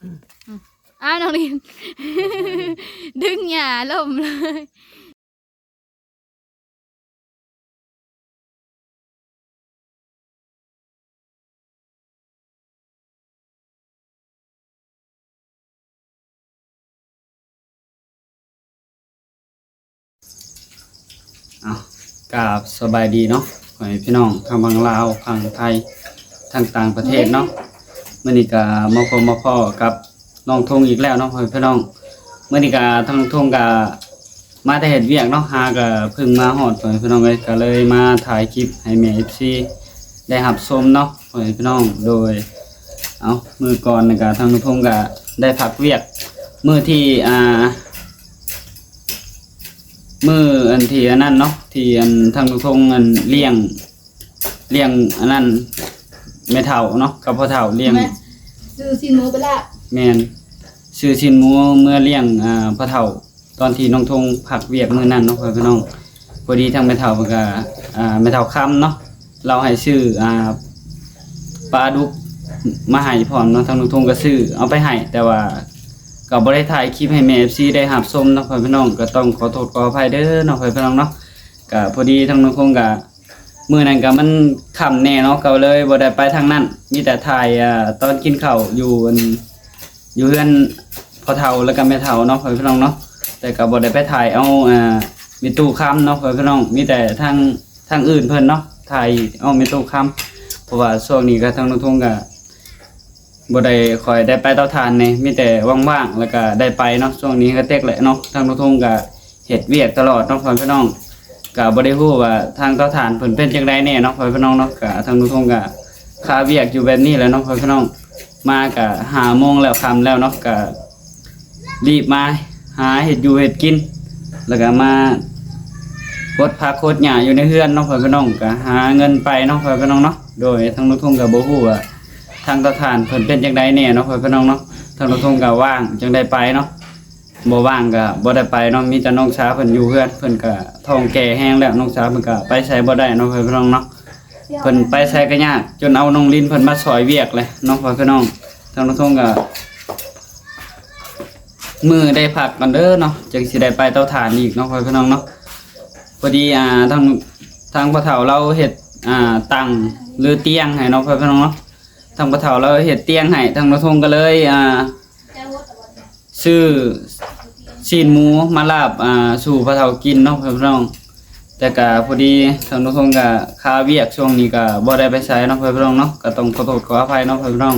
ອືມ ອ້າວ ນ້ອງລິນ ດຶງຫຍ້າລົ້ມເລີຍ. ເອົາ ກາບສະບາຍດີເນາະ ພໍ່ແມ່ພີ່ນ້ອງ ທັງຝັ່ງລາວ ຝັ່ງໄທ ທັງຕ່າງປະເທດເນາະ. ມື້ນີ້ກະມາພົບມາພໍ້ກັບນ້ອງທຸງອີກແລ້ວເນາະ ພໍ່ແມ່ພີ່ນ້ອງ. ມື້ນີ້ກະທາງນ້ອງທຸງກະມາແຕ່ເຮັດວຽກເນາະ ຫາກະເພິ່ງມາຮອດ ພໍ່ແມ່ພີ່ນ້ອງເອີຍ. ກະເລີຍມາຖ່າຍຄລິບໃຫ້ແມ່ເອັຟຊີໄດ້ຮັບຊົມເນາະ ພໍ່ແມ່ພີ່ນ້ອງ. ໂດຍ ເອົາ ມື້ກ່ອນນີ້ກະທາງນ້ອງທຸງກະໄດ້ພັກວຽກ ມື້ທີ່ ອ່າ ມື້ອັນທີ່ອັນນັ້ນເນາະ ທີ່ອັນທາງນ້ອງທຸງອັນລ້ຽງ ລ້ຽງອັນນັ້ນ ແມ່ເຖົ້າເນາະ ກັບພໍ່ເຖົ້າລ້ຽງ ຊື້ຊີ້ນໝູໄປລະ. ແມ່ນ ຊື້ຊີ້ນໝູເມືອລ້ຽງ ອ່າ ພໍ່ເຖົ້າ ຕອນທີ່ນ້ອງທຸງພັກວຽກມື້ນັ້ນເນາະ ພໍ່ແມ່ພີ່ນ້ອງ. ພໍດີທາງແມ່ເຖົ້າເພິ່ນກະ ອ່າ ແມ່ເຖົ້າຄຳເນາະ ລາວໃຫ້ຊື້ ອ່າ ປາດຸກມາໃຫ້ພ້ອມເນາະ. ທາງນ້ອງທຸງກະຊື້ເອົາໄປໃຫ້ ແຕ່ວ່າກະບໍ່ໄດ້ຖ່າຍຄລິບໃຫ້ແມ່ເອັຟຊີໄດ້ຮັບຊົມເນາະ ພໍ່ແມ່ພີ່ນ້ອງ. ກະຕ້ອງຂໍໂທດຂໍອະໄພເດີເນາະ ພໍ່ແມ່ພີ່ນ້ອງເນາະ. ກະພໍດີທາງນ້ອງທຸງກະ ມື້ນັ້ນກະມັນຄ່ຳແດ່ເນາະ ກະເລີຍບໍ່ໄດ້ໄປທາງນັ້ນ ມີແຕ່ຖ່າຍ ອ່າ ຕອນກິນເຂົ້າຢູ່ອັນ ຢູ່ເຮືອນພໍ່ເຖົ້າ ແລ້ວກະແມ່ເຖົ້າເນາະ ພໍ່ແມ່ພີ່ນ້ອງເນາະ. ແຕ່ກະບໍ່ໄດ້ໄປຖ່າຍເອົາ ອ່າ ແມ່ຕູ້ຄຳເນາະ ພໍ່ແມ່ພີ່ນ້ອງ ມີແຕ່ທາງ ທາງອື່ນເພິ່ນເນາະ ຖ່າຍເອົາແມ່ຕູ້ຄຳ. ເພາະວ່າຊ່ວງນີ້ກະທາງນ້ອງທຸງກະ ບໍ່ໄດ້ ຂ້ອຍໄດ້ໄປເຕົາຖ່ານນີ້ ມີແຕ່ວ່າງໆ ແລ້ວກະໄດ້ໄປເນາະ. ຊ່ວງນີ້ກະເຕັກແຫຼະເນາະ ທາງນ້ອງທຸງກະເຮັດວຽກຕະຫຼອດເນາະ ພໍ່ແມ່ພີ່ນ້ອງ. ກະບໍ່ໄດ້ຮູ້ວ່າທາງເຕົາຖ່ານເພິ່ນເປັນຈັ່ງໃດແດ່ເນາະ ພໍ່ແມ່ພີ່ນ້ອງເນາະ. ກະທາງນ້ອງທຸງກະຄາວຽກຢູ່ແບບນີ້ແຫຼະເນາະ ພໍ່ແມ່ພີ່ນ້ອງ. ມາກະຫ້າໂມງແລ້ວ ຄ່ຳແລ້ວເນາະ ກະ ລີບມາຫາເຮັດຢູ່ເຮັດກິນ ແລ້ວກະມາຫົດຜັກຫົດຫຍ້າຢູ່ໃນເຮືອນເນາະ ພໍ່ແມ່ພີ່ນ້ອງ. ກະຫາເງິນໄປເນາະ ພໍ່ແມ່ພີ່ນ້ອງເນາະ. ໂດຍ ທາງນ້ອງທຸງກະບໍ່ຮູ້ວ່າທາງເຕົາຖ່ານເພິ່ນເປັນຈັ່ງໃດແດ່ເນາະ ພໍ່ແມ່ພີ່ນ້ອງເນາະ. ທາງນ້ອງທຸງກະວ່າງຈຶ່ງໄດ້ໄປເນາະ ບໍ່ວ່າງກະບໍ່ໄດ້ໄປເນາະ. ມີແຕ່ນ້ອງສາວເພິ່ນຢູ່ເຮືອນ ເພິ່ນກະທ້ອງແກ່ແຮງແລ້ວ ນ້ອງສາວເພິ່ນກະໄປໃສບໍ່ໄດ້ເນາະ ພໍ່ແມ່ພີ່ນ້ອງເນາະ. ເພິ່ນໄປໃສກະຍາກ ຈົນເອົານ້ອງລິນເພິ່ນມາຊ່ອຍວຽກແຫຼະເນາະ ພໍ່ແມ່ພີ່ນ້ອງ. ທາງນ້ອງທຸງກະ ມື້ໄດ້ພັກກ່ອນເດີເນາະ ຈັ່ງຊິໄດ້ໄປເຕົາຖ່ານອີກເນາະ ພໍ່ແມ່ພີ່ນ້ອງເນາະ. ພໍດີ ອ່າ ທາງ ທາງພໍ່ເຖົ້າລາວເຮັດ ອ່າ ຕັ່ງ ຫຼື ຕຽງໃຫ້ເນາະ ພໍ່ແມ່ພີ່ນ້ອງເນາະ. ທາງພໍ່ເຖົ້າລາວເຮັດຕຽງໃຫ້ ທາງນ້ອງທຸງກະເລີຍ ອ່າ ຊື້ຊີ້ນໝູມາລາບ ອ່າ ສູ່ພໍ່ເຖົ້າກິນເນາະ ພໍ່ແມ່ພີ່ນ້ອງ. ແຕ່ກະພໍດີທາງນ້ອງທົງກະຄາວຽກ ຊ່ວງນີ້ກະບໍ່ໄດ້ໄປໃສເນາະ ພໍ່ແມ່ພີ່ນ້ອງເນາະ. ກະຕ້ອງຂໍໂທດຂໍອະໄພເນາະ ພໍ່ແມ່ພີ່ນ້ອງ.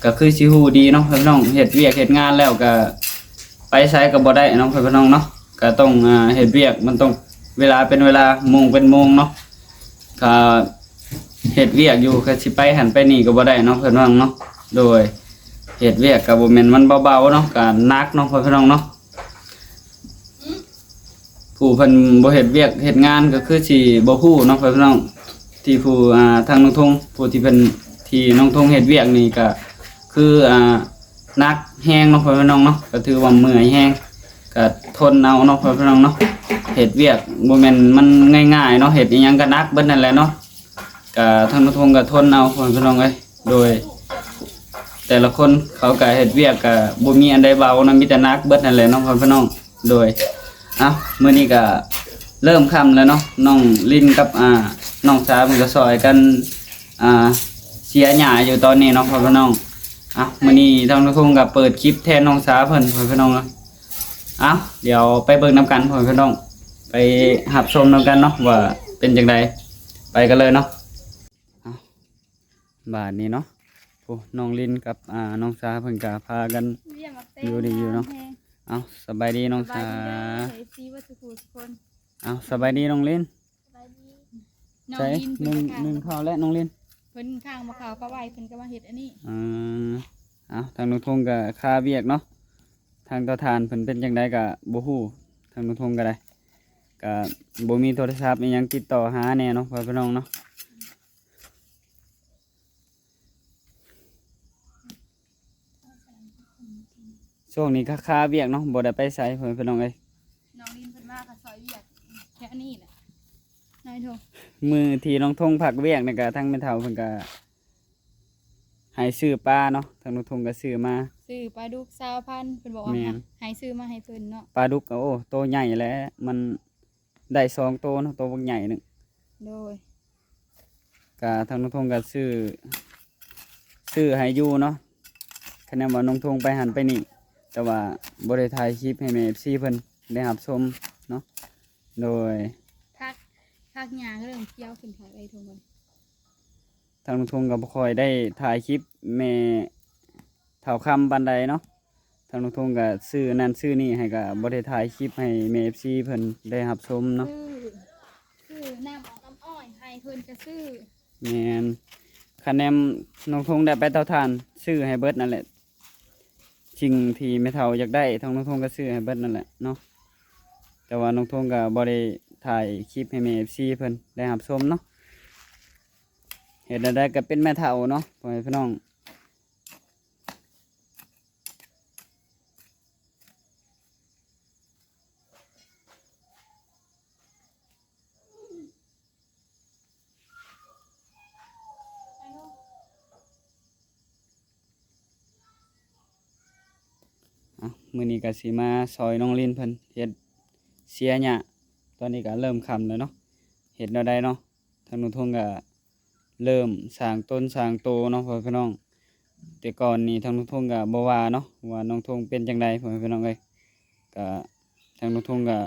ກະຄືຊິຮູ້ດີເນາະ ພໍ່ແມ່ພີ່ນ້ອງ ເຮັດວຽກເຮັດງານແລ້ວກະໄປໃສກະບໍ່ໄດ້ເນາະ ພໍ່ແມ່ພີ່ນ້ອງເນາະ. ກະຕ້ອງ ອ່າ ເຮັດວຽກ ມັນຕ້ອງເວລາເປັນເວລາ ໂມງເປັນໂມງເນາະ. ກະເຮັດວຽກຢູ່ ກະຊິໄປຫັ້ນໄປນີ້ກະບໍ່ໄດ້ເນາະ ພໍ່ແມ່ພີ່ນ້ອງເນາະ. ໂດຍ ເຮັດວຽກກະບໍ່ແມ່ນມັນເບົາໆເນາະ ກະໜັກເນາະ ພໍ່ແມ່ພີ່ນ້ອງເນາະ. ຜູ້ເພິ່ນບໍ່ເຮັດວຽກເຮັດງານກະຄືຊິບໍ່ຮູ້ເນາະ ພໍ່ແມ່ພີ່ນ້ອງ. ທີ່ຜູ້ ອ່າ ທາງນ້ອງທົງ ຜູ້ທີ່ເພິ່ນ ທີ່ນ້ອງທົງເຮັດວຽກນີ້ກະຄື ອ່າ ໜັກແຮງເນາະ ພໍ່ແມ່ພີ່ນ້ອງເນາະ. ກະຖືວ່າເມື່ອຍແຮງ ກະທົນເອົາເນາະ ພໍ່ແມ່ພີ່ນ້ອງເນາະ. ເຮັດວຽກບໍ່ແມ່ນມັນງ່າຍໆເນາະ ເຮັດອີ່ຫຍັງກະໜັກເບິດນັ້ນແຫຼະເນາະ. ກະທາງນ້ອງທົງກະທົນເອົາ ພໍ່ແມ່ພີ່ນ້ອງເອີຍ. ໂດຍ ແຕ່ລະຄົນເຂົາກະເຮັດວຽກກະບໍ່ມີອັນໃດເບົາເນາະ ມີແຕ່ໜັກເບິດຫັ້ນແຫຼະເນາະ ພໍ່ແມ່ພີ່ນ້ອງ. ໂດຍ ເອົ້າ ມື້ນີ້ກະເລີ່ມຄ່ຳແລ້ວເນາະ ນ້ອງລິນກັບ ອ່າ ນ້ອງສາເພິ່ນກະຊ່ອຍກັນ ອ່າ ເສຍຫຍ້າຢູ່ຕອນນີ້ເນາະ ພໍ່ແມ່ພີ່ນ້ອງ. ເອົ້າ ມື້ນີ້ທາງນ້ອງທົງກະເປີດຄລິບແທນນ້ອງສາເພິ່ນ ພໍ່ແມ່ພີ່ນ້ອງເນາະ. ເອົ້າ ດຽວໄປເບິ່ງນຳກັນ ພໍ່ແມ່ພີ່ນ້ອງ ໄປຮັບຊົມນຳກັນເນາະ ວ່າເປັນຈັ່ງໃດ. ໄປກັນເລີຍເນາະ. ເອົ້າ ບາດນີ້ເນາະ ໂອ້ ນ້ອງລິນກັບ ອ່າ ນ້ອງສາເພິ່ນກະພາກັນຢູ່ດີຢູ່ເນາະ. ເອົ້າ ສະບາຍດີນ້ອງສາ. ເອີ ເອັຟຊີ ເບິດສູ່ຜູ້ສູ່ຄົນ. ເອົ້າ ສະບາຍດີນ້ອງລິນ. ສະບາຍດີ. ນ້ອງລິນ ໜຶ່ງ ໜຶ່ງເຂົ້າແລ້ວນ້ອງລິນ. ເພິ່ນຂ້າງບໍ່ເຂົ້າກະໄຫວ້ ເພິ່ນກະມາເຮັດອັນນີ້. ເອີ ເອົ້າ ທາງນ້ອງທົງກະຄາວຽກເນາະ. ທາງເຕົາຖ່ານເພິ່ນເປັນຈັ່ງໃດກະບໍ່ຮູ້ ທາງນ້ອງທົງກະໄດ້ ກະບໍ່ມີໂທລະສັບອີ່ຫຍັງຕິດຕໍ່ຫາແນ່ເນາະ ພໍ່ແມ່ພີ່ນ້ອງເນາະ. ຊ່ວງນີ້ກະຄາວຽກເນາະ ບໍ່ໄດ້ໄປໃສ ພໍ່ແມ່ພີ່ນ້ອງເອີຍ. ນ້ອງລິນເພິ່ນມາກະຊ່ອຍວຽກແຖວນີ້ແຫຼະ ນ້ອງທົງ. ມື້ທີ່ນ້ອງທົງພັກວຽກນີ້ກະທາງແມ່ເຖົ້າເພິ່ນກະ ໃຫ້ຊື້ປາເນາະ ທາງລຸງທົງກໍຊື້ມາ ຊື້ປາດຸກຊາວພັນ ເພິ່ນບອກວ່າ ແມ່ນ ໃຫ້ ໃຫ້ຊື້ມາໃຫ້ເພິ່ນເນາະ ປາດຸກກໍ ໂອ້ ໂຕໃຫຍ່ແຫຼະ ມັນໄດ້ສອງໂຕເນາະ ໂຕບັກໃຫຍ່ໜຶ່ງ ໂດຍ ກະທາງນ້ອງທົງກະຊື້ ຊື້ໃຫ້ຢູ່ເນາະ ຄະແນນວ່ານ້ອງທົງໄປຫັ້ນໄປນີ້ ແຕ່ວ່າບໍ່ໄດ້ຖ່າຍຄລິບໃຫ້ແມ່ເອັຟຊີເພິ່ນໄດ້ຮັບຊົມເນາະ ໂດຍ ຜັກ ຜັກຫຍ້າເລີ່ມຂຽວຂຶ້ນ ຖ່າຍໄວ້ທົ່ງເບິ່ງ ທາງລຸງທົງກໍບໍ່ຄ່ອຍໄດ້ຖ່າຍຄລິບແມ່ເຖົ້າຄຳປານໃດເນາະ ທາງລຸງທົງກໍຊື້ນັ້ນຊື້ນີ້ໃຫ້ ກໍບໍ່ໄດ້ຖ່າຍຄລິບໃຫ້ແມ່ເອັຟຊີເພິ່ນໄດ້ຮັບຊົມເນາະ ຊື້ ຊື້ນ້ຳອອກນ້ຳອ້ອຍໃຫ້ເພິ່ນກໍຊື້ ແມ່ນ ຄະແນນນ້ອງທົງໄດ້ໄປເຕົາຖ່ານ ຊື້ໃຫ້ເບິດນັ້ນແຫຼະ ສິ່ງທີ່ແມ່ເຖົ້າຢາກໄດ້ ທາງນ້ອງທົງກໍຊື້ໃຫ້ເບິດນັ້ນແຫຼະເນາະ ແຕ່ວ່ານ້ອງທົງກໍບໍ່ໄດ້ຖ່າຍຄລິບໃຫ້ແມ່ເອັຟຊີເພິ່ນໄດ້ຮັບຊົມເນາະ ເຮັດແນວໃດກໍເປັນແມ່ເຖົ້າເນາະ ພໍ່ແມ່ພີ່ນ້ອງ ອ່ະ ມື້ນີ້ກໍຊິມາຊ່ອຍນ້ອງລິນເພິ່ນເຮັດເສຍຫຍ້າ ຕອນນີ້ກໍເລີ່ມຄ່ຳແລ້ວເນາະ ເຮັດແນວໃດເນາະ ທາງນ້ອງທົງກໍເລີ່ມສ້າງຕົນສ້າງໂຕເນາະ ພໍ່ແມ່ພີ່ນ້ອງ ແຕ່ກ່ອນນີ້ທາງນ້ອງທົງກໍບໍ່ວ່າເນາະ ວ່ານ້ອງທົງເປັນຈັ່ງໃດ ພໍ່ແມ່ພີ່ນ້ອງເອີຍ ກໍທາງນ້ອງທົງກໍ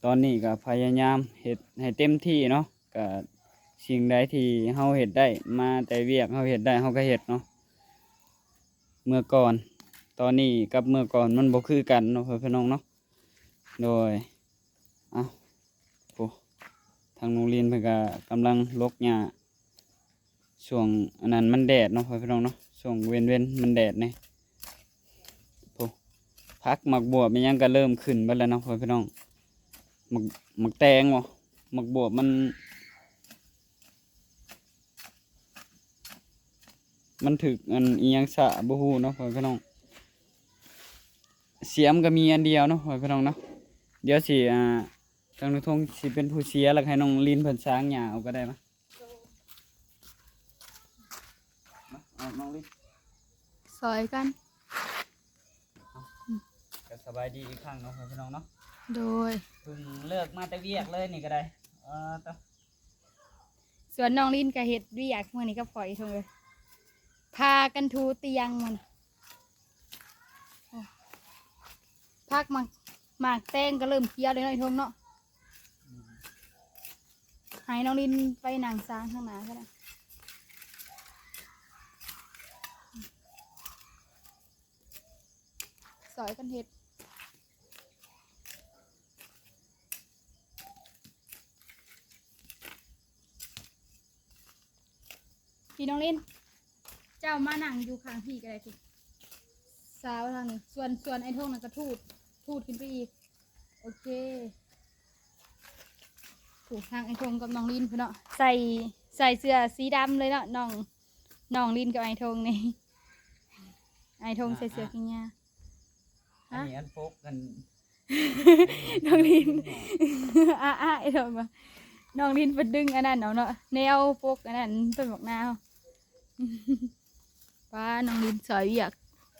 ຕອນນີ້ກໍພະຍາຍາມເຮັດໃຫ້ເຕັມທີ່ເນາະ ກໍສິ່ງໃດທີ່ເຮົາເຮັດໄດ້ ມາແຕ່ວຽກເຮົາເຮັດໄດ້ ເຮົາກໍເຮັດເນາະ ເມື່ອກ່ອນ ຕອນນີ້ກັບເມື່ອກ່ອນມັນບໍ່ຄືກັນເນາະ ພໍ່ແມ່ພີ່ນ້ອງເນາະ ໂດຍ ເອົ້າ ໂອ້ ທາງນ້ອງລິນເພິ່ນກໍກຳລັງລົກຫຍ້າ ຊ່ວງອັນນັ້ນມັນແດດເນາະ ພໍ່ແມ່ພີ່ນ້ອງເນາະ ຊ່ວງເວັນໆມັນແດດແດ່ ໂອ້ ຜັກໝາກບວບອີ່ຫຍັງກໍເລີ່ມຂຶ້ນເບິດແລ້ວເນາະ ພໍ່ແມ່ພີ່ນ້ອງ ໝາກ ໝາກແຕງບໍ ໝາກບວບມັນ ມັນຖືກອັນອີ່ຫຍັງຊະບໍ່ຮູ້ເນາະ ພໍ່ແມ່ພີ່ນ້ອງ ສຽມກໍມີອັນດຽວເນາະ ພໍ່ແມ່ພີ່ນ້ອງເນາະ ດຽວຊິ ອ່າ ທາງນ້ອງທົງຊິເປັນຜູ້ເສຍ ແລ້ວໃຫ້ນ້ອງລິນເພິ່ນສາງຫຍ້າເອົາກໍໄດ້ມາ ເອົານ້ອງລິນ ຊ່ອຍກັນ ເອົາ ກໍສະບາຍດີອີກຄັ້ງເນາະ ພີ່ນ້ອງເນາະ ໂດຍ ເພິ່ງເລີກມາແຕ່ວຽກເລີຍນີ້ກໍໄດ້ ເອີ ຕະ ສ່ວນນ້ອງລິນກໍເຮັດວຽກມື້ນີ້ກັບຂ້ອຍ ທຸກຄົນເອີຍ ພາກັນຖູຕຽງມື້ນີ້ ຜັກໝາກ ໝາກແຕງກໍເລີ່ມຂຽວແລ້ວເນາະ ອີ່ທົງເນາະ ໃຫ້ນ້ອງລິນໄປນັ່ງສາງທາງໜ້າກໍໄດ້ ຊ່ອຍກັນເຮັດ ພີ່ນ້ອງລິນ ເຈົ້າມານັ່ງຢູ່ຂ້າງພີ່ກໍໄດ້ຕິ ສາວທາງນີ້ ສ່ວນ ສ່ວນອ້າຍທົງນັ້ນກໍຖູດ ຖູດຂຶ້ນໄປອີກ ໂອເຄ ຜູ້ທາງອ້າຍທົງກັບນ້ອງລິນພຸ້ນເນາະ ໃສ່ ໃສ່ເສື້ອສີດຳເລີຍເນາະ ນ້ອງ ນ້ອງລິນກັບອ້າຍທົງນີ້ ອ້າຍທົງໃສ່ເສື້ອແຂນຍາວ ອັນນີ້ອັນປົກອັນ ນ້ອງລິນ ອາ ອາ ອ້າຍທົງວ່າ ນ້ອງລິນເພິ່ນດຶງອັນນັ້ນເອົາເນາະ ແນວປົກອັນນັ້ນຕົ້ນໝາກນາວ ປ້າ ນ້ອງລິນຊ່ອຍວຽກ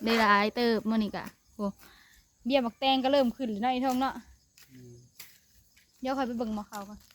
ໄດ້ຫຼາຍເຕີບມື້ນີ້ກະ ໂອ້ ເບ້ຍໝາກແຕງກໍເລີ່ມຂຶ້ນແລ້ວເນາະ ອ້າຍທົງເນາະ ອືມ ດຽວຂ້ອຍໄປເບິ່ງໝໍ່ເຂົາກ່ອນ. ອ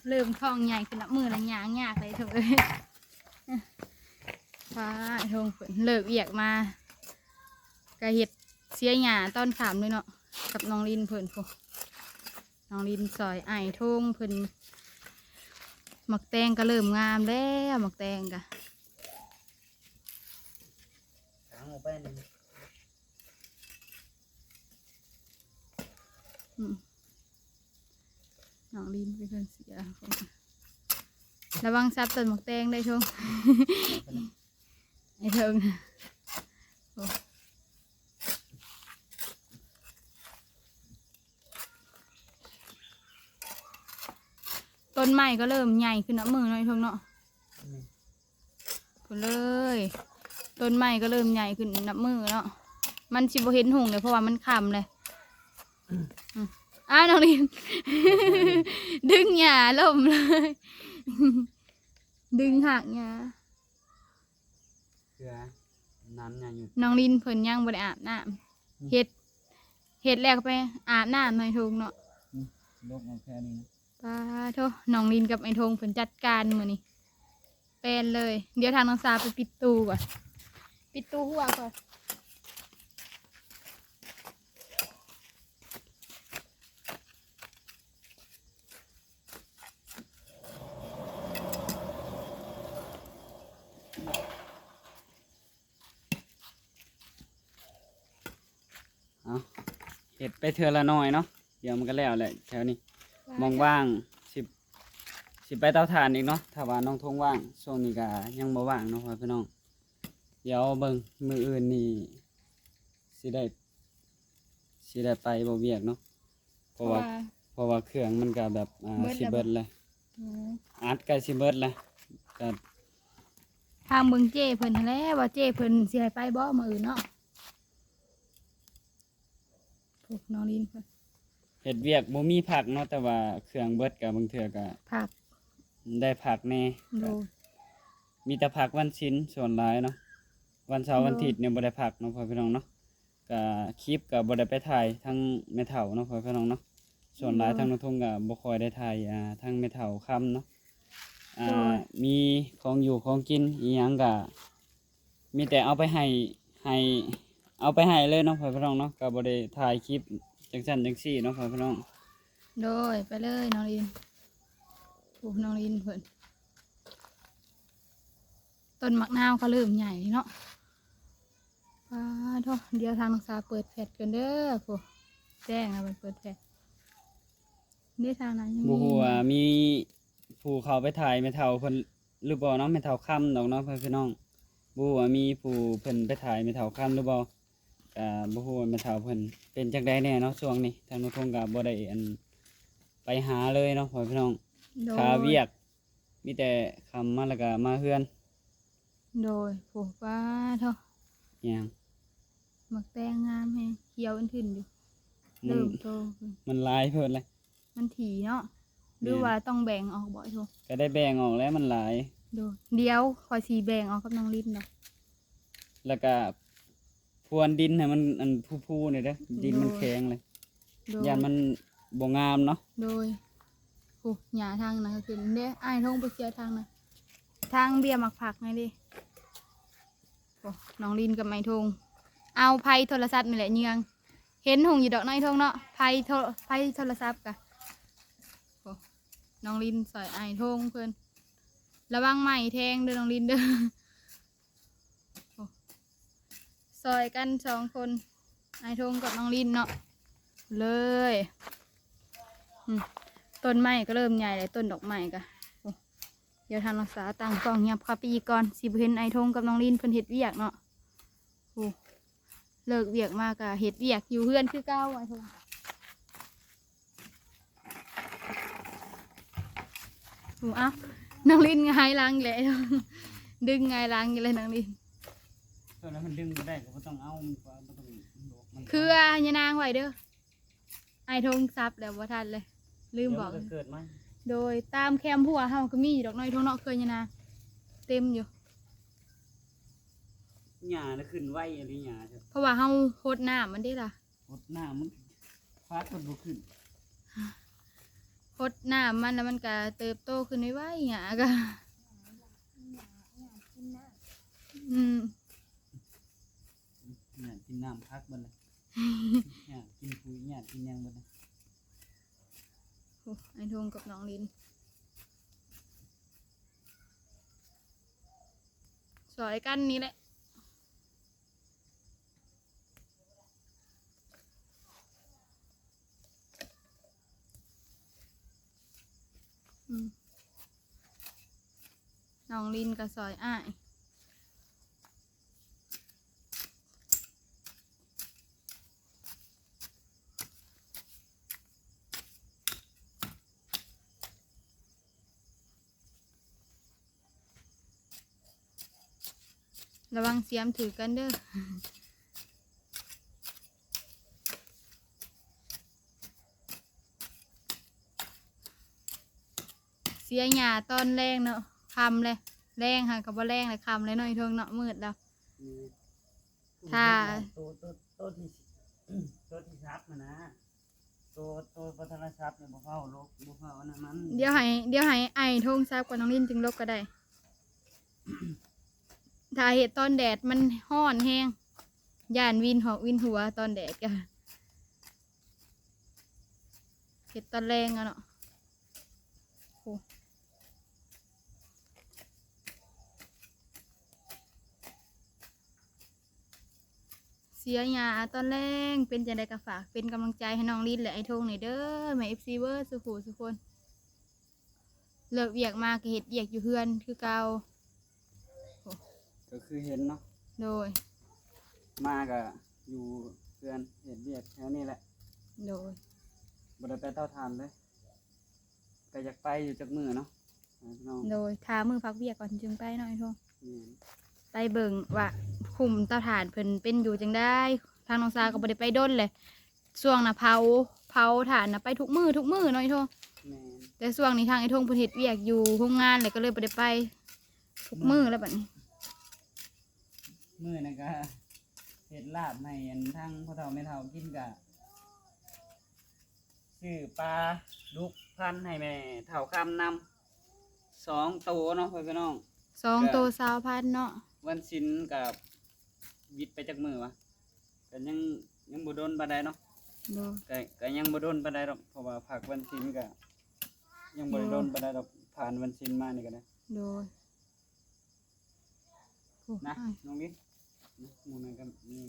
ເລີ່ມທ້ອງໃຫຍ່ຂຶ້ນ ນັບມື້ລະຍ່າງຍາກເລີຍໂທ້ເອີຍ. ປ້າ ອ້າຍທົງເພິ່ນເລີກວຽກມາ ກະເຮັດເສຍຫຍ້າຕອນຄ່ຳເລີຍເນາະ ກັບນ້ອງລິນເພິ່ນພຸ້ນ. ນ້ອງລິນຊ່ອຍອ້າຍທົງເພິ່ນ. ໝາກແຕງກະເລີ່ມງາມແລ້ວ ໝາກແຕງກະ ທາງອອກໄປນີ້. ອືມ ນ້ອງລິນເປັນຄົນເສຍ. ລະວັງສັບຕົ້ນໝາກແຕງໄດ້ທົງ ໄອ້ເທິງ. ໂອ້ ຕົ້ນໄມ້ກໍເລີ່ມໃຫຍ່ຂຶ້ນນັບມື້ເນາະ ໄອ້ທົງເນາະ. ອືມ ພຸ້ນເລີຍ ຕົ້ນໄມ້ກໍເລີ່ມໃຫຍ່ຂຶ້ນນັບມື້ເນາະ. ມັນຊິບໍ່ເຫັນຮຸ່ງເລີຍ ເພາະວ່າມັນຄ່ຳເລີຍ. ອືມ ອ້າວ ນ້ອງລິນ ດຶງຫຍ້າລົ້ມເລີຍ ດຶງຮາກຫຍ້າ. ເຄືອນ້ຳຫຍ້າຢູ່. ນ້ອງລິນເພິ່ນຍັງບໍ່ໄດ້ອາບນ້ຳ. ອືມ ເຮັດ ເຮັດແລ້ວກໍໄປອາບນ້ຳໃນທົ່ງເນາະ. ອືມ ລົກເອົາແຄ່ນີ້ນະ. ປາໂທ ນ້ອງລິນກັບໄອ້ທົງເພິ່ນຈັດການມື້ນີ້ ແປນເລີຍ. ດຽວທາງນ້ອງສາໄປປິດຕູ້ກ່ອນ ປິດຕູ້ຮົ້ວກ່ອນ. ເອົາ ເຮັດໄປເທື່ອລະໜ້ອຍເນາະ ດຽວມັນກໍແລ້ວແຫຼະ. ແຖວນີ້ ວ່າ ໝ່ອງວ່າງ ຊິ ຊິໄປເຕົາຖ່ານອີກເນາະ ຖ້າວ່ານ້ອງທົງວ່າງ. ຊ່ວງນີ້ກໍຍັງບໍ່ວ່າງເນາະ ພໍ່ແມ່ພີ່ນ້ອງ. ດຽວເບິ່ງມື້ອື່ນນີ້ຊິໄດ້ ຊິໄດ້ໄປບໍ່ວຽກເນາະ ເພາະວ່າ ເພາະວ່າ ເພາະວ່າເຄື່ອງມັນກໍແບບ ອ່າ ເບິດແລ້ວ ຊິເບິດແລ້ວ. ອືມ ອັດໃກ້ຊິເບິດແລ້ວ ກໍ ຖາມເບິ່ງເຈ້ເພິ່ນຫັ້ນແຫຼະ ວ່າເຈ້ເພິ່ນຊິໃຫ້ໄປບໍ່ມື້ອື່ນເນາະ. ໂອ້ ນ້ອງລິນເພິ່ນ ເຮັດວຽກບໍ່ມີພັກເນາະ ແຕ່ວ່າເຄື່ອງເບິດກໍບາງເທື່ອກໍ ພັກ ໄດ້ພັກແດ່. ໂດຍ ມີແຕ່ພັກວັນສິນສ່ວນຫຼາຍເນາະ ວັນເສົາ ໂດຍ ວັນອາທິດນີ້ບໍ່ໄດ້ພັກເນາະ ພໍ່ແມ່ພີ່ນ້ອງເນາະ. ກະຄລິບກະບໍ່ໄດ້ໄປຖ່າຍທາງແມ່ເຖົ້າເນາະ ພໍ່ແມ່ພີ່ນ້ອງເນາະ. ສ່ວນຫຼາຍ ໂດຍ ທາງນ້ອງທົງກະບໍ່ຄ່ອຍໄດ້ຖ່າຍ ອ່າ ທາງແມ່ເຖົ້າຄຳເນາະ. ອ່າ ໂດຍ ມີຂອງຢູ່ຂອງກິນອີ່ຫຍັງກະມີແຕ່ເອົາໄປໃຫ້ ໃຫ້ ເອົາໄປໃຫ້ເລີຍເນາະ ພໍ່ແມ່ພີ່ນ້ອງເນາະ. ກະບໍ່ໄດ້ຖ່າຍຄລິບຈັ່ງຊັ້ນຈັ່ງຊີ້ເນາະ ພໍ່ແມ່ພີ່ນ້ອງ. ໂດຍ ໄປເລີຍນ້ອງລິນ. ໂອ້ ນ້ອງລິນເພິ່ນ ຕົ້ນໝາກນາວກໍເລີ່ມໃຫຍ່ເນາະ. ປາໂທ ດຽວທາງນ້ອງສາເປີດແຟດກ່ອນເດີ. ໂອ້ ແຈ້ງແລ້ວ ມັນເປີດແຟດເດ້. ທາງນັ້ນຍັງມີ ບໍ່ຮູ້ວ່າມີຜູ້ເຂົ້າໄປຖ່າຍແມ່ເຖົ້າເພິ່ນຫຼືບໍ່ເນາະ ແມ່ເຖົ້າຄຳດອກເນາະ ພໍ່ແມ່ພີ່ນ້ອງ. ບໍ່ຮູ້ວ່າມີຜູ້ເພິ່ນໄປຖ່າຍແມ່ເຖົ້າຄຳຫຼືບໍ່ ກະບໍ່ຮູ້ວ່າແມ່ເຖົ້າເພິ່ນເປັນຈັ່ງໃດແດ່ເນາະ. ຊ່ວງນີ້ທາງນ້ອງທົງກະບໍ່ໄດ້ ອັນ ໄປຫາເລີຍເນາະ ພໍ່ແມ່ພີ່ນ້ອງ. ໂດຍ ຄາວຽກ ມີແຕ່ຄ່ຳມາແລ້ວກໍມາເຮືອນ. ໂດຍ ໂອ້ ປາໂທ ຫຍັງ ໝາກແຕງງາມແຮງ ຂຽວອຶ່ນທຶ່ນຢູ່. ມັນ ເລີ່ມໂຕຂຶ້ນ ມັນຫຼາຍໂພດແຫຼະ ມັນຖີ່ເນາະ. ແມ່ນ ຫຼືວ່າຕ້ອງແບ່ງອອກບໍ່? ໂທ ກໍໄດ້ແບ່ງອອກແລ້ວ ມັນຫຼາຍ. ໂດຍ ດຽວຂ້ອຍຊິແບ່ງອອກກັບນ້ອງລິນດອກ ແລ້ວກໍ ພວນດິນໃຫ້ມັນ ອັນ ພູໆ ນີ້ເດີ້ ດິນມັນແຂງເລີຍ. ໂດຍ ຢ້ານມັນບໍ່ງາມເນາະ. ໂດຍ ໂອ້ ຫຍ້າທາງນັ້ນກໍຂຶ້ນເດ້. ອ້າຍທົງໄປເສຍທາງນັ້ນ ທາງເບ້ຍໝາກຜັກນີ້ເດ້. ໂອ້ ນ້ອງລິນກັບອ້າຍທົງ ເອົາໄຟໂທລະສັບນີ້ແຫຼະເຍືອງ. ເຫັນຮຸ່ງຢູ່ດອກນ້ອງທົງເນາະ ໄຟໂທ ໄຟໂທລະສັບກະ. ໂອ້ ນ້ອງລິນຊ່ອຍອ້າຍທົງເພິ່ນ. ລະວັງໄມ້ແທງເດີ້ນ້ອງລິນເດີ້. ໂອ້ ຊ່ອຍກັນສອງຄົນ ອ້າຍທົງກັບນ້ອງລິນເນາະ ເລີຍ. ອືມ ຕົ້ນໄມ້ກໍເລີ່ມໃຫຍ່ແລ້ວ ຕົ້ນດອກໄມ້ກະ. ໂອ້ ດຽວທາງນ້ອງສາຕັ້ງກ້ອງຫຍັບເຂົ້າໄປອີກກ່ອນ ຊິບໍ່ເຫັນອ້າຍທົງກັບນ້ອງລິນເພິ່ນເຮັດວຽກເນາະ. ໂອ້ ເລີກວຽກມາກະເຮັດວຽກຢູ່ເຮືອນຄືເກົ່າ ອ້າຍທົງ. ໂອ້ ເອົ້າ ນ້ອງລິນຫງາຍຫຼັງແລ້ວ ດຶງຫງາຍຫຼັງຢູ່ເລີຍນ້ອງລິນ. ຕອນນັ້ນມັນດຶງບໍ່ໄດ້ກໍບໍ່ຕ້ອງເອົາ ມັນກໍບໍ່ຕ້ອງ ມັນ ເຄືອຍານາງໄວ້ເດີ້. ອ້າຍທົງສັບແລ້ວບໍ່ທັນເລີຍ ລືມບອກ. ດຽວມັນກໍເກີດໃໝ່. ໂດຍ ຕາມແຄມຮົ້ວເຮົາກໍມີຢູ່ດອກນ້ອງທົງເນາະ ເຄືອຍານາງເຕັມຢູ່. ຫຍ້ານະຂຶ້ນໄວອີ່ຫຼີຫຍ້າ ເພາະວ່າເຮົາຫົດນ້ຳມັນເດ້ລະ. ຫົດນ້ຳມັນ ຜັກມັນບໍ່ຂຶ້ນ. ຫົດນ້ຳມັນ ແລ້ວມັນກໍເຕີບໂຕຂຶ້ນໄວໆ ຫຍ້າກໍ ອືມ ຫຍ້າກິນນ້ຳຜັກເບິດເລີຍ ຫຍ້າກິນປຸ໋ຍ ຫຍ້າກິນຫຍັງເບິດເລີຍ. ໂອ້ ອ້າຍທົງກັບນ້ອງລິນ ຊ່ອຍກັນນີ້ແຫຼະ. ອືມ ນ້ອງລິນກໍຊ່ອຍອ້າຍ. ລະວັງສຽມຖືກກັນເດີ້. ເສຍຫຍ້າຕອນແລງເນາະ ຄ່ຳແລ້ວ ແລງຫາກໍບໍ່ແລງແລ້ວ ຄ່ຳແລ້ວເນາະ ອີ່ເທິງເນາະ ມືດແລ້ວ. ແມ່ນ ຖ້າ ໂຕ ໂຕ ໂຕທີ່ ໂຕທີ່ສັບຫັ້ນນະ ໂຕ ໂຕບໍ່ທັນໄດ້ສັບນີ້ ບໍ່ເຝົ້າລົກ ບໍ່ເຝົ້າອັນນັ້ນມັນ ດຽວໃຫ້ ດຽວໃຫ້ອ້າຍທົງສັບກ່ອນ ນ້ອງລິນຈຶ່ງລົກກໍໄດ້. ຖ້າເຮັດຕອນແດດມັນຮ້ອນແຮງ ຢ້ານວິນຫອກວິນຫົວຕອນແດດກະ ເຮັດຕອນແລງເອົາເນາະ. ໂອ້ ເສຍຫຍ້າຕອນແລງ ເປັນຈັ່ງໃດກໍຝາກເປັນກຳລັງໃຈໃຫ້ນ້ອງລິນ ແລະ ອ້າຍທົງແດ່ເດີ້ ແມ່ເອັຟຊີເບິດສູ່ຜູ້ສູ່ຄົນ. ເລີກວຽກມາກໍເຮັດວຽກຢູ່ເຮືອນຄືເກົ່າ. ໂອ້ ກໍຄືເຫັນເນາະ. ໂດຍ ມາກໍຢູ່ເຮືອນເຮັດວຽກແຖວນີ້ແຫຼະ. ໂດຍ ບໍ່ໄດ້ໄປເຕົາຖ່ານເລີຍ. ກໍຢາກໄປຢູ່ຈັກມື້ເນາະ ພີ່ນ້ອງ. ໂດຍ ຖ້າມື້ພັກວຽກກ່ອນຈຶ່ງໄປເນາະ ອ້າຍທົງ. ແມ່ນ ໄປເບິ່ງວ່າຄຸ້ມເຕົາຖ່ານເພິ່ນເປັນຢູ່ຈັ່ງໃດ. ທາງນ້ອງສາກໍບໍ່ໄດ້ໄປດົນແຫຼະ ຊ່ວງນະເຜົາ ເຜົາຖ່ານນະໄປທຸກມື້ ທຸກມື້ເນາະ ອ້າຍທົງ. ແມ່ນ ແຕ່ຊ່ວງນີ້ທາງອ້າຍທົງເພິ່ນເຮັດວຽກຢູ່ໂຮງງານແຫຼະ ກໍເລີຍບໍ່ໄດ້ໄປທຸກມື້ແລ້ວບັດນີ້. ມື້ນັ້ນກໍເຮັດລາບໃຫ້ອັນທາງພໍ່ເຖົ້າແມ່ເຖົ້າກິນ ກໍຊື້ປາດຸກພັນໃຫ້ແມ່ເຖົ້າຄຳນຳ ສອງໂຕເນາະ ພໍ່ແມ່ພີ່ນ້ອງ. ສອງໂຕ ກໍຊາວພັນເນາະ. ວັນສິນກໍວິດໄປຈັກມື້ວະ ກໍຍັງ ຍັງບໍ່ດົນປານໃດເນາະ. ໂດຍ ກໍ ກໍຍັງບໍ່ດົນປານໃດດອກ ເພາະວ່າພັກວັນສິນກໍຍັງບໍ່ໄດ້ ໂດຍ ດົນປານໃດດອກ ຜ່ານວັນສິນມານີ້ກໍໄດ້. ໂດຍ ໂອ້ ນະ ອ້າຍ ນ້ອງລິນ ນະ ໝູ່ນັ້ນກໍມີ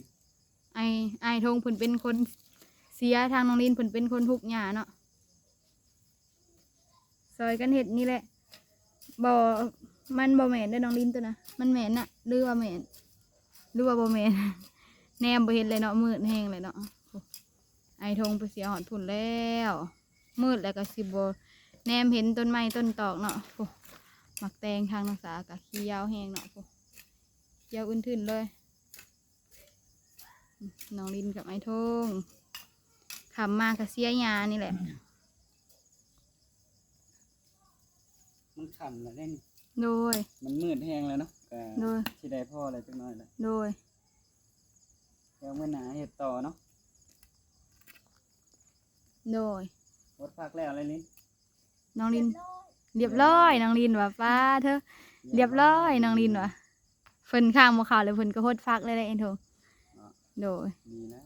ອ້າຍ ອ້າຍທົງເພິ່ນເປັນຄົນເສຍ ທາງນ້ອງລິນເພິ່ນເປັນຄົນຮຸກຫຍ້າເນາະ. ຊ່ອຍກັນເຮັດນີ້ແຫຼະ. ບໍ່ ມັນບໍ່ແມ່ນເດີ້ນ້ອງລິນ ໂຕນະ ມັນແມ່ນນະ ຫຼືວ່າແມ່ນ ຫຼືວ່າບໍ່ແມ່ນ ແນມບໍ່ເຫັນເລີຍເນາະ ມືດແຮງເລີຍເນາະ. ໂອ້ ອ້າຍທົງໄປເສຍຮອດພຸ້ນແລ້ວ ມືດແລ້ວກໍຊິບໍ່ແນມເຫັນຕົ້ນໄມ້ຕົ້ນຕອກເນາະ. ໂອ້ ໝາກແຕງທາງນ້ອງສາກໍຂຽວແຮງເນາະ. ໂອ້ ຂຽວອຶ້ນທຶ້ນເລີຍ. ນ້ອງລິນກັບອ້າຍທົງ ຄ່ຳມາກໍເສຍຫຍ້ານີ້ແຫຼະ. ມັນຄ່ຳແລ້ວເດ້ນີ້. ໂດຍ ມັນມືດແຮງແລ້ວເນາະ ກໍ ໂດຍ ຊິໄດ້ພໍແລ້ວຈັກໜ້ອຍແຫຼະ. ໂດຍ ແລ້ວມື້ໜ້າເຮັດຕໍ່ເນາະ. ໂດຍ ຫົດຜັກແລ້ວແຫຼະລິນ. ນ້ອງລິນ ລຽບຮ້ອຍ ລຽບຮ້ອຍ ນ້ອງລິນວ່າ ປ້າເທີ ລຽບຮ້ອຍ ນ້ອງລິນວ່າ. ເພິ່ນຂ້າງບໍ່ເຂົ້າແລ້ວ ເພິ່ນກໍຫົດຝັກເລີຍເດ້ ເຫັນໂທ. ເນາະ ໂດຍ ດີນະ.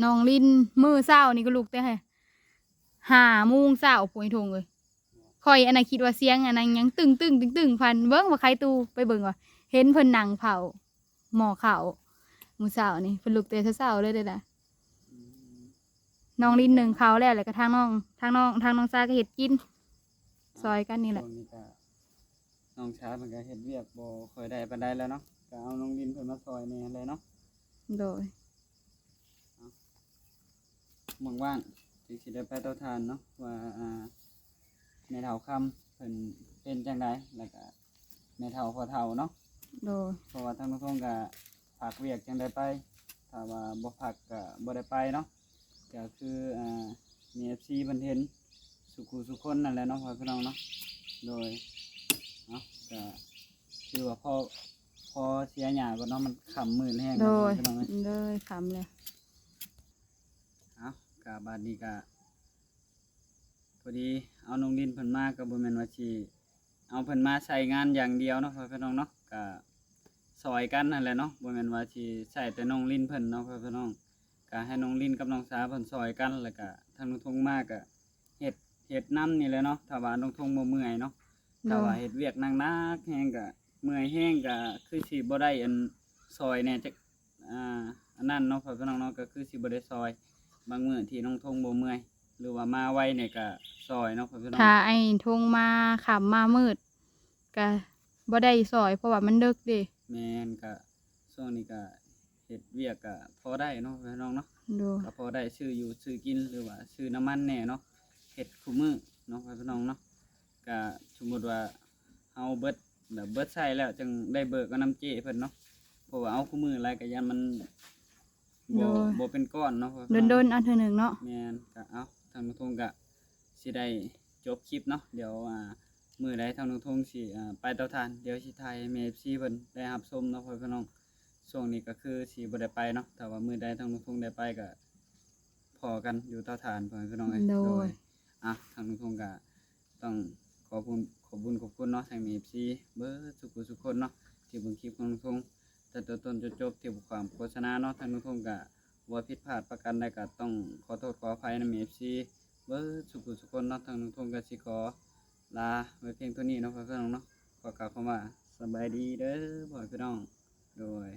ນ້ອງລິນມື້ເຊົ້ານີ້ກໍລຸກແຕ່ຫ້າໂມງເຊົ້າພຸ້ນ ເຫັນໂທເອີຍ. ຂ້ອຍອັນນ່າຄິດວ່າສຽງອັນນັ້ນຫຍັງຕຶ້ງໆ ຕຶ້ງໆ ພັນເບິ່ງວ່າໃຄຕູ້ ໄປເບິ່ງວ່າ ເຫັນເພິ່ນນັ່ງເຝົ້າ ໝໍ້ເຂົ້າ ມື້ເຊົ້ານີ້ເພິ່ນລຸກແຕ່ເຊົ້າໆ ເລີຍເດ້ລະ. ອືມ ນ້ອງລິນໜຶ້ງເຂົ້າແລ້ວ ແລ້ວກໍທາງນ້ອງ ທາງນ້ອງ ທາງນ້ອງຊາກໍເຮັດກິນ ອາ ຊ່ອຍກັນນີ້ແຫຼະ. ຊ່ວງນີ້ກໍນ້ອງຊາເພິ່ນກໍເຮັດວຽກບໍ່ຄ່ອຍໄດ້ປານໃດແລ້ວເນາະ ກໍເອົານ້ອງລິນເພິ່ນມາຊ່ອຍແດ່ຫັ້ນແຫຼະເນາະ. ໂດຍ ເອົາ ວ່າງໆ ຈັ່ງຊິໄດ້ໄປເຕົາຖ່ານເນາະ ວ່າ ອ່າ ແມ່ເຖົ້າຄຳເພິ່ນເປັນຈັ່ງໃດ ແລ້ວກໍ ແມ່ເຖົ້າພໍ່ເຖົ້າເນາະ. ໂດຍ ເພາະວ່າທາງນ້ອງທົງກໍພັກວຽກຈັ່ງໄດ້ໄປ ຖ້າວ່າບໍ່ພັກກໍບໍ່ໄດ້ໄປເນາະ. ກໍຄື ອ່າ ມີເອັຟຊີເພິ່ນເຫັນສູ່ຄູ່ສູ່ຄົນນັ້ນແຫຼະເນາະ ພໍ່ແມ່ພີ່ນ້ອງເນາະ. ໂດຍ ເນາະ ກໍຄືວ່າພໍ ພໍເສຍຫຍ້າກ່ອນເນາະ ມັນຄ່ຳມືດແຮງ ໂດຍ ເນາະ ພໍ່ແມ່ພີ່ນ້ອງເອີຍ. ໂດຍ ຄ່ຳແລ້ວ. ເອົາ ກໍບາດນີ້ກໍ ພໍດີເອົານ້ອງລິນເພິ່ນມາ ກໍບໍ່ແມ່ນວ່າຊິເອົາເພິ່ນມາໃຊ້ງານຢ່າງດຽວເນາະ ພໍ່ແມ່ພີ່ນ້ອງເນາະ ກໍຊ່ອຍກັນຫັ້ນແຫຼະເນາະ ບໍ່ແມ່ນວ່າຊິໃຊ້ແຕ່ນ້ອງລິນເພິ່ນເນາະ ພໍ່ແມ່ພີ່ນ້ອງ ກໍໃຫ້ນ້ອງລິນກັບນ້ອງສາເພິ່ນຊ່ອຍກັນ ແລ້ວກໍທາງນ້ອງທົງມາກໍເຮັດ ເຮັດນຳນີ້ແຫຼະເນາະ ຖ້າວ່ານ້ອງທົງບໍ່ເມື່ອຍເນາະ ຖ້າວ່າເຮັດວຽກໜັກໆແຮງກໍເມື່ອຍແຮງ ກໍຄືຊິບໍ່ໄດ້ອັນ ຊ່ອຍແດ່ຈັກ ອ່າ ອັນນັ້ນເນາະ ພໍ່ແມ່ພີ່ນ້ອງເນາະ ກໍຄືຊິບໍ່ໄດ້ຊ່ອຍ ບາງມື້ທີ່ນ້ອງທົງບໍ່ເມື່ອຍ ຫຼືວ່າມາໄວນີ້ກໍຊ່ອຍເນາະ ພໍ່ແມ່ພີ່ນ້ອງ ຖ້າອ້າຍທົງມາຄ່ຳມາມືດກໍບໍ່ໄດ້ຊ່ອຍ ເພາະວ່າມັນເດິກເດ້ ແມ່ນ ກໍຊ່ວງນີ້ກໍເຮັດວຽກກໍພໍໄດ້ເນາະ ພໍ່ແມ່ພີ່ນ້ອງເນາະ ກໍພໍໄດ້ຊື້ຢູ່ຊື້ກິນ ຫຼືວ່າຊື້ນ້ຳມັນແດ່ເນາະ ເຮັດຄູ່ມື້ເນາະ ພໍ່ແມ່ພີ່ນ້ອງເນາະ ກໍສົມມຸດວ່າເຮົາເບິດ ແບບເບິດໃຊ້ແລ້ວ ຈັ່ງໄດ້ເບີກເອົານຳເຈ້ເພິ່ນເນາະ ເພາະວ່າເອົາຄູ່ມື້ຫຼາຍກໍຢ້ານມັນບໍ່ ບໍ່ເປັນກ້ອນເນາະ ພໍ່ແມ່ພີ່ນ້ອງ ດົນໆເອົາເທື່ອໜຶ່ງເນາະ ແມ່ນ ກໍເອົາ ທາງນ້ອງທົງກໍຊິໄດ້ຈົບຄລິບເນາະ ດຽວ ອ່າ ມື້ໃດທາງນ້ອງທົງຊິ ອ່າ ໄປເຕົາຖ່ານ ດຽວຊິຖ່າຍໃຫ້ແມ່ເອັຟຊີເພິ່ນໄດ້ຮັບຊົມເນາະ ພໍ່ແມ່ພີ່ນ້ອງ ຊ່ວງນີ້ກໍຄືຊິບໍ່ໄດ້ໄປເນາະ ຖ້າວ່າມື້ໃດທາງນ້ອງທົງໄດ້ໄປກໍພໍ້ກັນຢູ່ເຕົາຖ່ານ ພໍ່ແມ່ພີ່ນ້ອງເອີຍ ໂດຍ ອ່ະ ທາງນ້ອງທົງກໍ ຕ້ອງຂອບຄຸນ ຂອບບຸນຂອບຄຸນເນາະ ທັງເອັຟຊີເບິດສູ່ຜູ້ສູ່ຄົນເນາະ ທີ່ເບິ່ງຄລິບຂອງນ້ອງທົງ ແຕ່ຕົ້ນຈົນຈົບ ທີ່ບໍ່ຂ້າມໂຄສະນາເນາະ ທາງນ້ອງທົງກະເວົ້າຜິດພາດປະການໃດ ກະຕ້ອງຂໍໂທດຂໍອະໄພນຳເອັຟຊີເບິດສູ່ຜູ້ສູ່ຄົນເນາະ ທາງນ້ອງທົງກະຊິຂໍລາໄວ້ພຽງເທົ່ານີ້ເນາະ ພໍ່ແມ່ພີ່ນ້ອງເນາະ ຂໍກ່າວຄຳວ່າສະບາຍດີເດີ ພໍ່ແມ່ພີ່ນ້ອງ ໂດຍ.